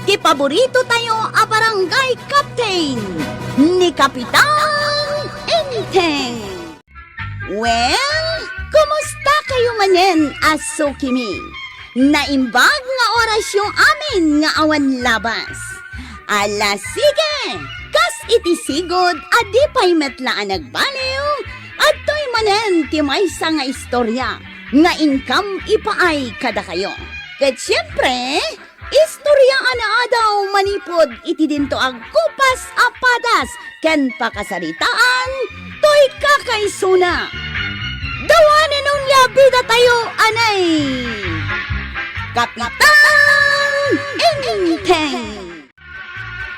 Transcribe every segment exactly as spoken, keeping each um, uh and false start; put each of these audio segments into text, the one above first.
Ti paborito tayo a barangay captain, ni Kapitan Enteng. Well, kumusta kayo manen a sukimi? Naimbag nga orasyo amin nga awan labas. Ala, sige! Kas iti sigud a di pay met la a nagbaliw, adtoy manen ti maysa nga istorya nga inkam ipaay kadakayo. Ket siempre, istorya a naadaw manipud iti dinto a kupas a padas ken pakasaritaan toy kakaisuna. Dawanen unay a bidatayo, anay! Kapitan Enteng!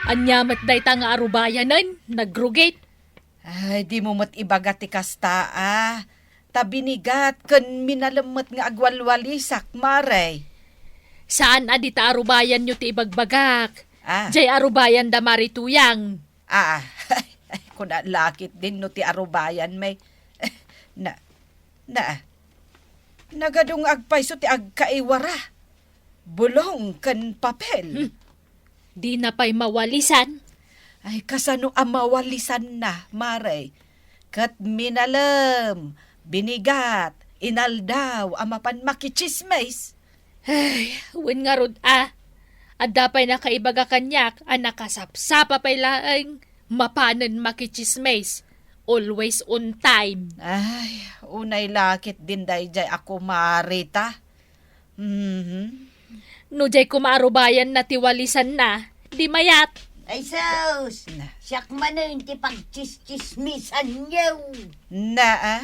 Ania met dayta nga arubayanen? Nagrugit? Ay, dimo met ibaga ti kasta, a. Ta binigat ken minalem met nga agwalwalisak, Mare. Saan a dita arubayanyo ti ibagbagak? Ah. Jay arubayan da Mari Tuyang. Ah, ay, kuna lakit din no ti arubayan, may. Na, na, nagadu nga agpayso ti agkaiwara. Bulong ken papel. Hmm. Dina pay mawalisan. Ay, kasano a mawalisanna, Mare? Ket minalem, binigat, inaldaw a mapan makitsismis. Ay, wen ngarud a. Adda pay nakaibaga kaniak a nakasapsapa pay laeng mapanen makitsismis. Always on time. Ay, unay lakit din dayjay a kumare ta. Mhm. No jay koma arubayanna ti walisanna, di mayat. Ay sus! Na. Siak manen ti pagtsistsismisanyo. Na, a?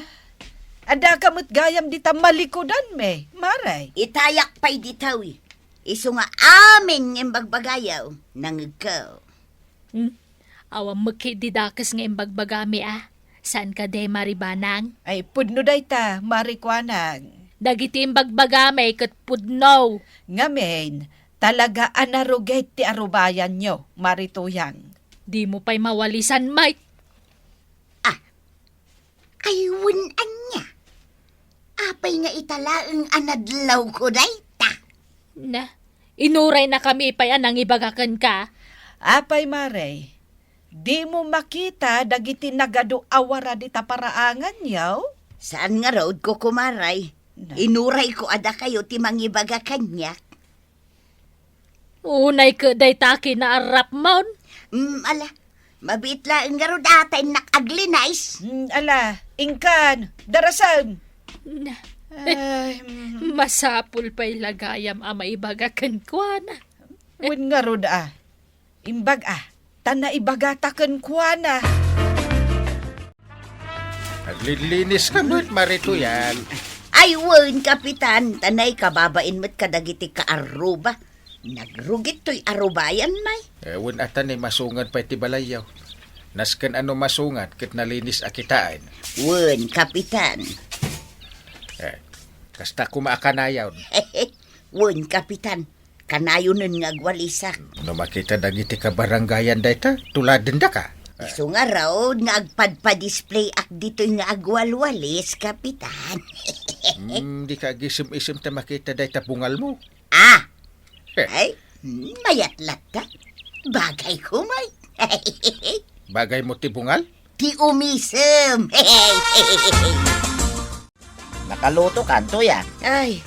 Adda ka met gayam dita malikudan, me, Mare. Itayak pay ditoy. Isu nga amin nga imbagbagayo, nangegko. Hmm? Awan met ketdi dakes nga imbagbagami a. Saan kadi, Mari Banang? Ay, pudno dayta, Mari Kuanang. Dagiti imbagbagami ket pudno. Ngamin, talaga a narugit ti arubayanyo, Mari Tuyang. Dimo pay mawalisan, Mike. Ah, Ay, wen ania? Apay nga ita laeng a nadlawko dayta? Na, inuraynakami pay a nangibaga kenka. Apay, Mare, dimo makita dagiti nagadu a wara dita paraanganyo? Saan ngarud, kukumaray. Na. Inurayko a dakayo ti mangibaga kaniak. Unay ket dayta kinaarrapmon? Mm, ala, mabiit laeng ngarud a ta innak aglinis. Mm, ala, inkan, darasem. Na, Ay, mm. Masapul pay la gayam a maibaga kenkuana. Wen ngarud a. Imbag a, ta naibagata kenkuana. Aglilinis ka met, Mari Tuyang. Ay, wen, Kapitan, ta naikababain met kadagiti kaarruba. Nagrugit toy arubayan, may. Eh, wen a ta ni masungad pay ti balayyo. Nasken a no masungad ket nalinis a kitaen. Wen, Kapitan. Eh, kasta koma a kanayon. Wen, Kapitan. Kanayonen nga agwalisak. No makita dagiti kabarangayan dayta, tuladendaka. Isu ngarud nga agpadpadisplayak ditoy nga agwalwalis, Kapitan. Hmm, dika agisem-isem ta makita dayta bungalmo. Ah! Eh. Ay, hmm, mayat latta. Bagayko, may. Bagaymo ti bungal? Ti umisem. Nakalutokan, Tuyang? Ay,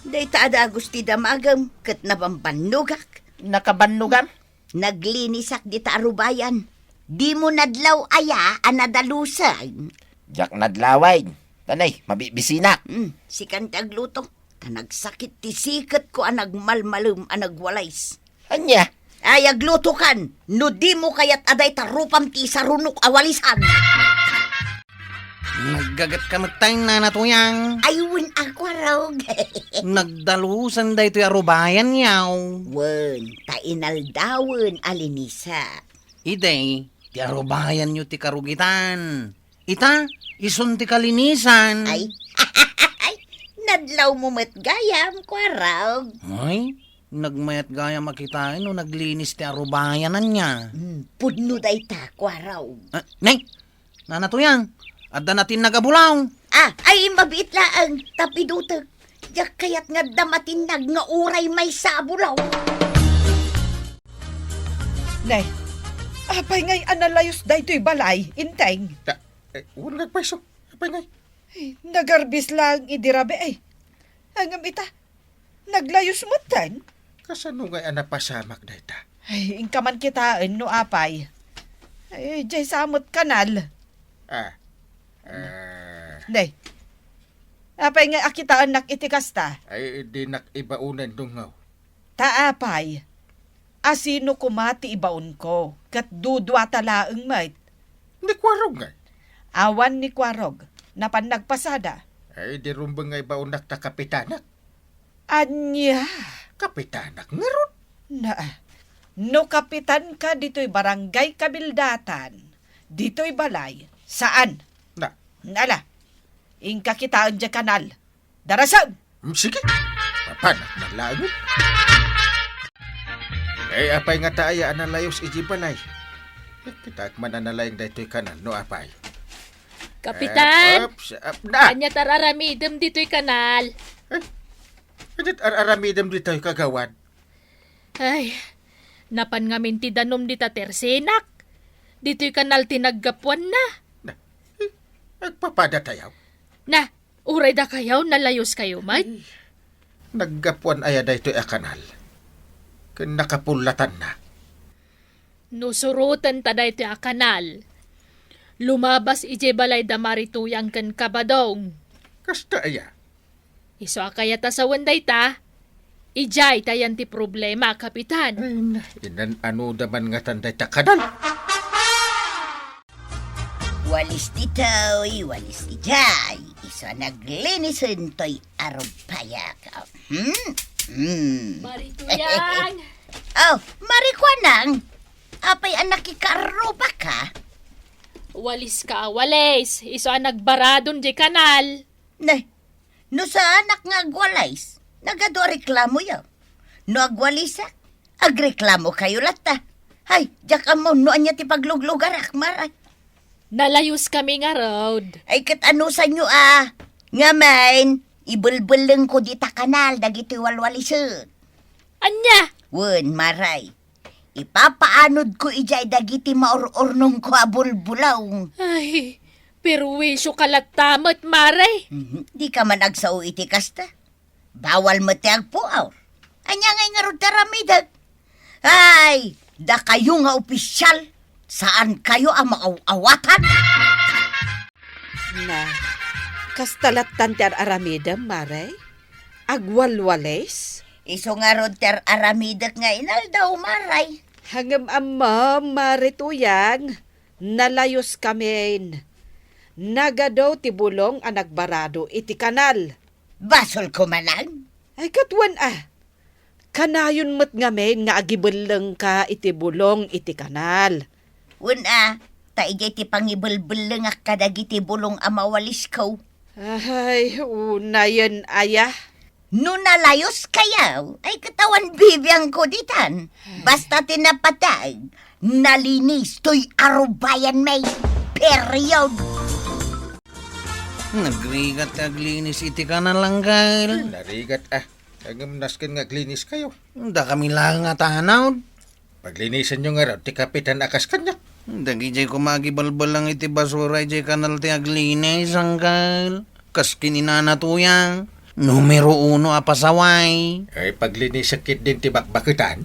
dayta a dagus ti damagem ket nabambannogak. Nakabannogam? Naglinisak dita arubayan. Dimo nadlaw aya a nadalusen? Diak nadlawen. Tanay, mabibisinak. Hmm, sikan ti agluto. Ta nagsakit ti siketko a nagmalmalem a nagwalis. Ania? Ay, aglutokan, no dimo kayat a dayta rupam ti isarunok a walisan. Naggaget ka met tay, Nana Tuyang. Ay, wen a, Kuarog. Nagdalusen daytoy arubayan, yaw. Wen, ta inaldawen a linisak. Idi, ti arubayanyo ti karugitan. Ita, isun ti kalinisan. Ay, nadlawmo met gayam, Kuarog. Ay, nagmayat gayam a kitaen no naglinis ti arubayan ania. Hmm, pudno dayta, Kuarog. Ah, ne, Nana Tuyang, adda natinnag a bulaw. Ah, ay, mabiit laeng, ta pidutek. Diak kayat nga adda matinnag nga uray maysa a bulaw. Ne, apay ngay a nalayos daytoy balay, Inteng? Ta, eh, wen nga agpayso. Apay ngay? Eh, nagarbis laeng idi rabii, eh. Ngem ita, naglayos metten. Kasano ngay a napasamak dayta? Ay, inka man kitaen no apay. Ay, diay sa met kanal. Ah. Ah. Ne. Apay nga akitaennak iti kasta? Ay, dinak ibaonen, dungngaw. Ta apay, asino koma ti ibaonko, ket duduata laeng met? Ni Kuarog ngay? Awan ni Kuarog, napan nagpasada. Ay, di rumbeng nga ibaonnak ta kapitanak. Ania? Kapitanak ngarud? Na, no kapitanka ditoy barangay Kabildatan, ditoy balay, saan? Na. Nala, inka kitaen diay kanal. Darasem! Hmm, sige. Mapanak man laeng. Eh, apay ngata aya a nalayos idiay balay? Eh, kitaek man a nalaing daytoy kanal, no apay? Kapitan! Eh, oops, ah, na! Ania ti ar-aramidem ditoy kanal? Eh, ania ti ar-aramidem ditoy, kagawad? Ay, napan ngamin ti danum dita tersenak. Ditoy kanal ti naggapuanna. Na, eh, agpapadatayo? Na, uray dakayo, nalayos kayo met? Ay, naggapuan aya daytoy a kanal? Ken nakapullatanna. No suroten ta daytoy a kanal, lumabas idiay balay da Mari Tuyang ken Kabadong. Kasta aya? Isu a kayat a sawen dayta, idiay ta yan ti problema, Kapitan. Ay, na, inan-ano da man ngatan dayta kanal? Walis ditoy, walis idiay. Isu a naglinisen toy arubayak. Hmm? Hmm. Mari Tuyang! Oh, Mari Kuanang. Apay a nakikaarrubaka? Waliska a walis. Isu a nagbaradon diay kanal. Ne, no saanak nga agwalis, nagadu a reklamoyo. No agwalisak, agreklamokayo latta. Hay, diak ammo no ania ti pagluglugarak, Mari. Nalayoskami ngarud. Ay, ket anusanyo a? Ngamin, ibelbellengko dita kanal dagiti walwalisek. Ania? Wen, Mari. Ipapaanodko idiay dagiti maur-urnongko a bulbulong. Ay, perwisyoka latta met, Mari. Mhm. Dika man agsao iti kasta. Bawal met ti agpuor. Ania ngay ngarud ti aramidek? Ay, dakayo nga opisyal, saankayo a maaw-awatan. Na, kasta lattan ti ar-aramidem, Mari? Agwalwalis? Isu ngarud ti ar-aramidek nga inaldaw, Mari. Ngem ammom, Mari Tuyang, nalayos kamin. Nagadu ti bulong a nagbarado iti kanal. Basolko manen? Ay, ket wen a. Kanayon met ngamin nga agibellengka iti bulong iti kanal. Wen a, ta idiay ti pangibelbellengak kadagiti bulong a mawalisko. Ay, unayen aya. No nalayos kayo, ay ket awan bibiangko ditan. Basta ti napateg, nalinis toy arubayan mi. Period. Nagrigat ti aglinis iti kanal, Angkel. Narigat, ah. Ngem nasken nga aglinis kayo. Dakami laeng a tanod. Paglinisenyo ngarud ti kapitan a kas kaniak. Dagidiay koma agibalbalang iti basura idiay kanal ti aglinis, Angkel. Kas ken ni Nana Tuyang, numero uno a pasaway. Ay, paglinisek ketdin ti bakbaketan.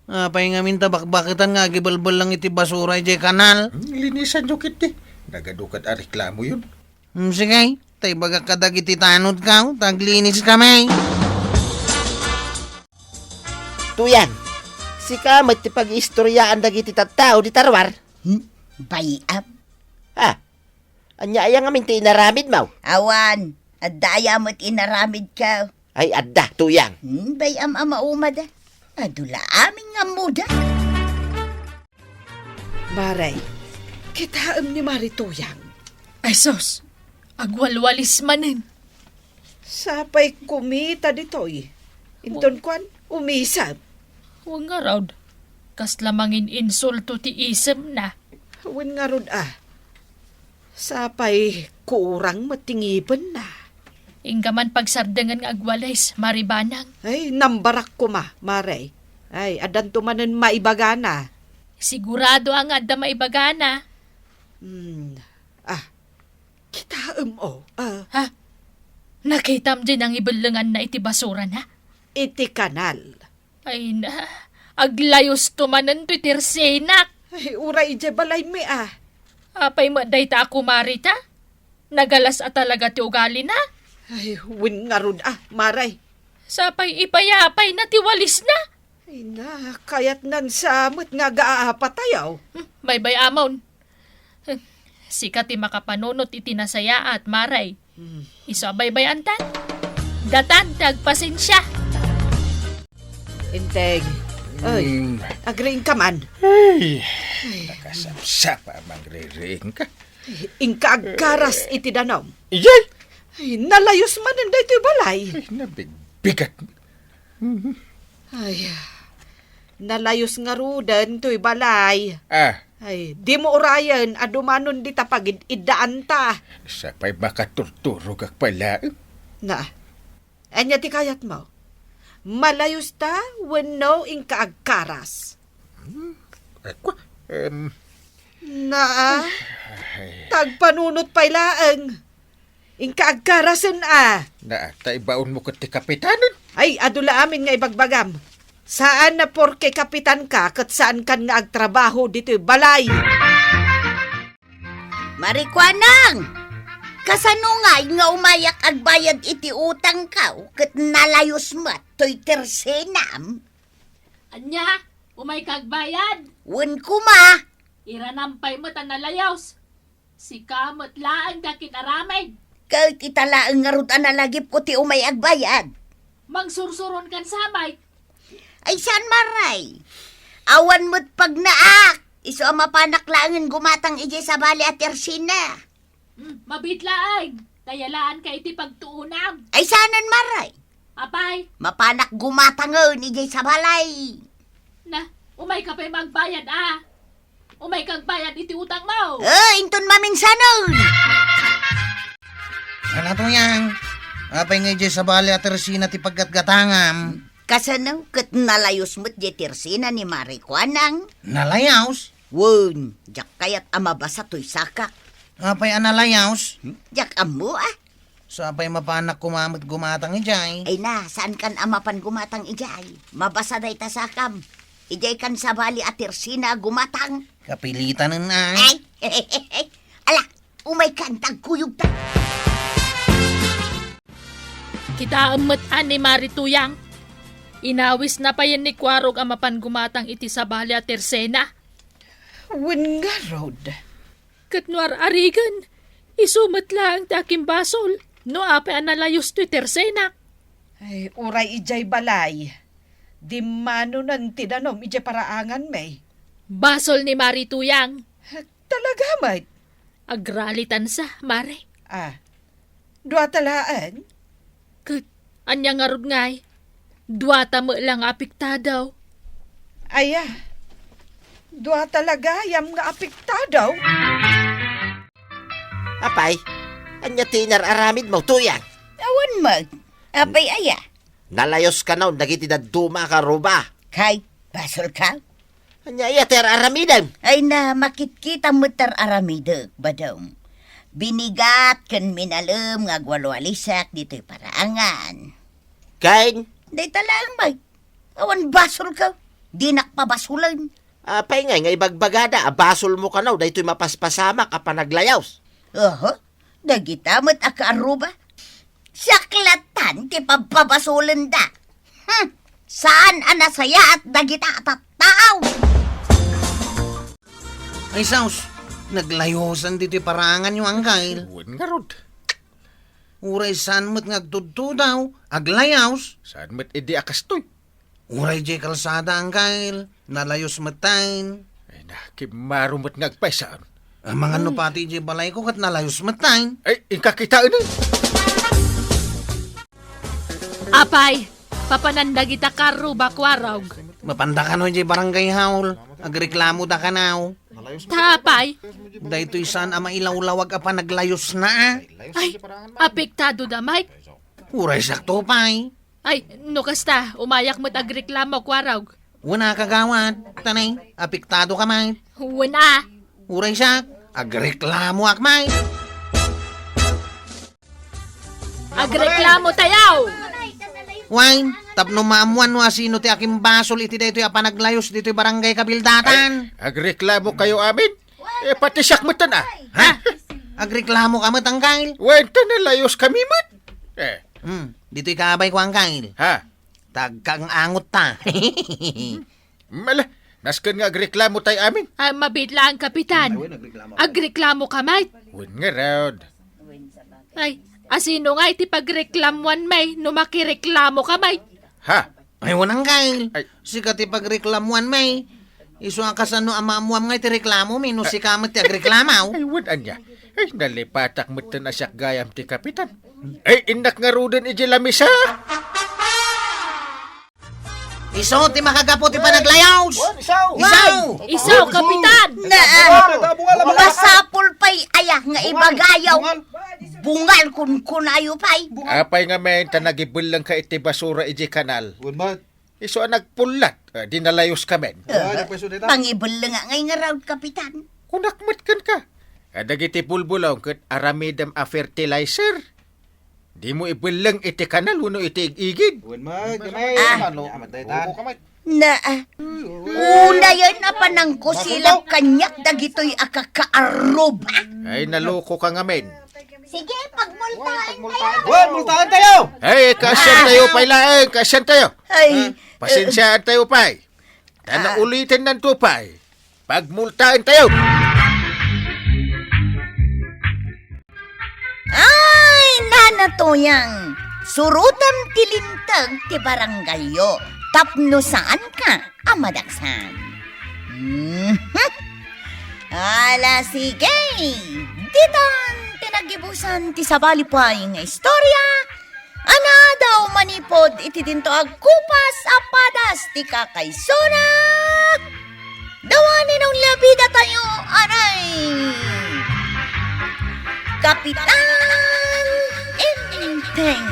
Apay ngamin ta bakbaketan nga agibalbalang iti basura idiay kanal? Hmm, linisanyo ketdi. Nagadu ket a reklamoyon. Hmm, sige, ta ibagak kadagiti tanodko, ta agliniskami. Tuyang, sika met ti pag-iistoryaan dagiti tattao dita ruar? Hmm? Bay-am? Ah, ania aya ngamin ti inaramidmo? Awan, adda aya met inaramidko. Ay, adda, Tuyang. Hmm, bay-am a maumada. Adu la amin nga ammoda. Mari, kitaem ni Mari Tuyang. Ay sus, agwalwalis manen. Sapay kumita ditoy. Inton kuan, umisep. Wen ngarud, kasla mangin-insulto ti isemna. Wen ngarud a. Sapay kurang met ti ngipenna. Inka man pagsardengen nga agwalis, Mari Banang. Ay, nambarak koma, Mari. Ay, addanto manen maibagana. Sigurado a nga adda maibagana. Hmm. Ah, kitaem, o. Ah. Ha? Nakitam diay nangibellenganna iti basurana? Iti kanal. Ay na, aglayusto manen toy tersenak. Ay, uray idiay balaymi, a. Apay met dayta a kumarita? Nagalas a talaga ti ugalina? Ay, wen ngarud, a, Mare. Sapay ipayapayna ti walisna? Ay na, kayatnan sa met nga agaapatayaw. Hmm, baybay-amon. Hmm, sika ti makapanunot iti nasayaat, Mare. Hmm. Isu a baybay-antan. Datan ti agpasensia. Enteng. Ay, hmm, agriingka man. Ay, nakasapsapa a mangriring ka. Inka agkaras iti danum. Iyay! Ay, nalayus manen daytoy balay. Ay, nabigbigat. Ay, nalayus ngaruden toy balay. Ah. Ay, dimo urayen a dumanon dita pagid-iddaanta. Sapay makaturturogak pay laeng. Na, ania ti kayatmo? Malayusta wenno inka agkaras? Hmm, eh, kwa, em. Naa, ay, tagpanunot pay laeng. Inka agkarasen a. Naa, ta ibaonmo ket ti kapitanen. Ay, adu la amin nga ibagbagam. Saan a porke kapitanka ket saankan nga agtrabaho ditoy balay. Marikuanang! Kasano ngay nga umayak agbayad iti utangko ket nalayus met toy tersenam? Ania? Umayka agbayad? Wen koma! Iranam pay met a nalayus. Sika met laeng ti akin-aramid. Ket ita laeng ngarud a nalagipko ti umay agbayad. Mangsursuronkan sa, Mike. Ay, saan, Mare? Awan met pagnaak. Isu a mapanak laengen gumatang idiay sabali a tersina. Hmm, mabiit laeng. Tayalaanka iti pagtuonam. Ay, saanen, Mare? Apay? Mapanak gumatangen idiay sabali. Na, umayka pay magbayad, a. Umayka agbayad iti utangmo. Eh, inton maminsanen. Ala, Tuyang. Apay nga idiay sabali a tersina ti paggatgatangam? Kasano ket nalayus met diay tersina ni Mare Kuanang? Nalayus? Wen, diak kayat a mabasa toy sakak. Apay a nalayus? Hmm? Diak ammo, a. Sapay mapanak koma met gumatang idiay. Ay na, saankan a mapan gumatang idiay. Mabasa dayta sakam. Idiaykan sabali a tersina a gumatang. Kapilitanen a. Ay, ala, umaykan ta agkuyogta. Kitaem met a ni Mare Tuyang. Inawisna payen ni Kuarog a mapan gumatang iti sabali a tersena. Wen ngarud. Ket no ar-arigen, isu met laeng ti akimbasol no apay a nalayus toy tersenak. Ay, uray idiay balay, dimmanonen ti danum idiay paraanganmi. Basol ni Mare Tuyang. Talaga met? Agralitan sa, Mare. Ah, duata laeng? Ket ania ngarud ngay? Duata met la nga apektado. Aya, duata la gayam nga apektado? Apay, ania ti inar-aramidmo, Tuyang? Awan met. Apay aya? Nalayus kano dagiti dadduma a karuba. Kay, basolka? Ania aya ti ar-aramidem? Ay na, makitkita met ti ar-aramidek, badem. Binigat ken minalem nga agwalwalisak ditoy paraangan. Ken? Dayta laeng, bay. Awan basolka. Dinak pabasolen. Apay ngay nga ibagbagada a basolmo kano daytoy mapaspasamak a panaglayus? Oho, dagita met a kaarruba. Siak latan ti pabpabasolenda. Hmm, saan a nasayaat dagita a tattao? Ay, sus, naglayusan ditoy paraanganyo, Angkel. Wen ngarud. Uray saan met nga agtudtudaw, aglayus. Saan met idi a kastoy? Uray diay kalsada, Angkel. Nalayus metten. Ay na, kimmaro met nga agpaysa. Amangan no pati diay balayko ket nalayus metten. Ay, inka kitaen, eh. Apay, papanan dagita karruba, Kuarog? Mapanda kano diay barangay hall. Agreklamoda kano. Ta apay? Daytoy saan a mailawlawag a panaglayusna, a. Ay, apektado da, Mike. Uray sakto pay. Ay, no kasta, umayak met agreklamo, Kuarog. Wen a, kagawad, tanay, apektado ka met. Wen a. Uray siak, agreklamoak met. Agreklamo tayo! Wen, tapno maammuan no asino ti akimbasol iti daytoy a panaglayos ditoy barangay kabildatan. Ay, agreklamo kayo amin? Eh, pati siak met, ah. Ha? Agreklamo ka met, Angkel? Wen, ta nalayos kami met. Eh. Hmm, ditoy ka abay ko, Angkel. Ha? Tagkang angot ta. Mala, nasken nga agreklamo tay amin. Ah, mabiit laeng, Kapitan. Ay, wen, agreklamo ka. Agreklamo ka met. Wen ngarud. Ay, asino nga iti pagreklamuan met no makireklamo ka met? Ha? Ay, wen, Angkel. Ay. Sika ti pagreklamuan met. Isu a kasano a maammuam nga iti reklamo mi no sika met ti agreklamo. Ay, wen ania. Ay, nalipatak met ten a siak gayam ti Kapitan. Ay, innak ngaruden iti lamisa. Isu ti makagapu ti panaglayos. Wen, isu. Isu. Isu, Kapitan. Na, masapul pay aya nga ibagayo. Bungal kunkunayo pay. Apay ngamin ta nagibelleng ka iti basura iti kanal? Wen met. Isu a nagpullat, eh, di nalayos ka met. Ay, nagpaiso dita. Mangibelleng nga ngay ngarud, Kapitan. Kunak met kenka. Kadagiti bulbulong ket aramidem a fertilizer. Dimo ibelleng iti kanal wenno iti ig-igid. Wen met, wen met. Ah. Ano? Amat daytan. Oo, ka met. Na, ah. Unayen a panangkusilap kaniak dagitoy a kakaarrub, ah. Ay, naloko ka ngamin. Sige, pagmultaen tayo. Wen, multaen tayo. Ay, kaasian tayo pay laeng, kaasian tayo. Ay. Pasensiaan tayo pay. Ta naulitennanto pay. Pagmultaen tayo. Ay, Nana Toyang, surotem ti linteg ti barangayyo tapno saanka a madaksan. Mhm. Ala, sige. Ditan ti nagibusan ti sabali pay nga istorya. Anadaw manipud iti dinto agkupas a padas ti kakaisuna. Dawani no labida tayo, aray. Kapitan Enteng.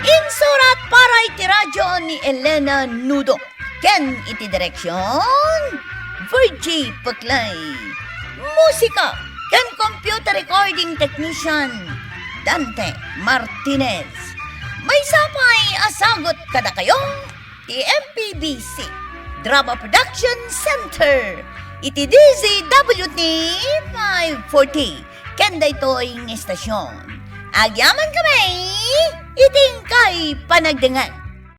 Insurat para iti radyo ni Elena Nudo. Ken iti direksion, Virgie Peclay. Musika ken computer recording technician, Dante Martinez. Maysa pay a sagut kadakayo ti M P B C Drama Production Center iti D Z W T five forty. Ken daytoy nga istasyon, agyaman kami iti inkay panagdengngeg.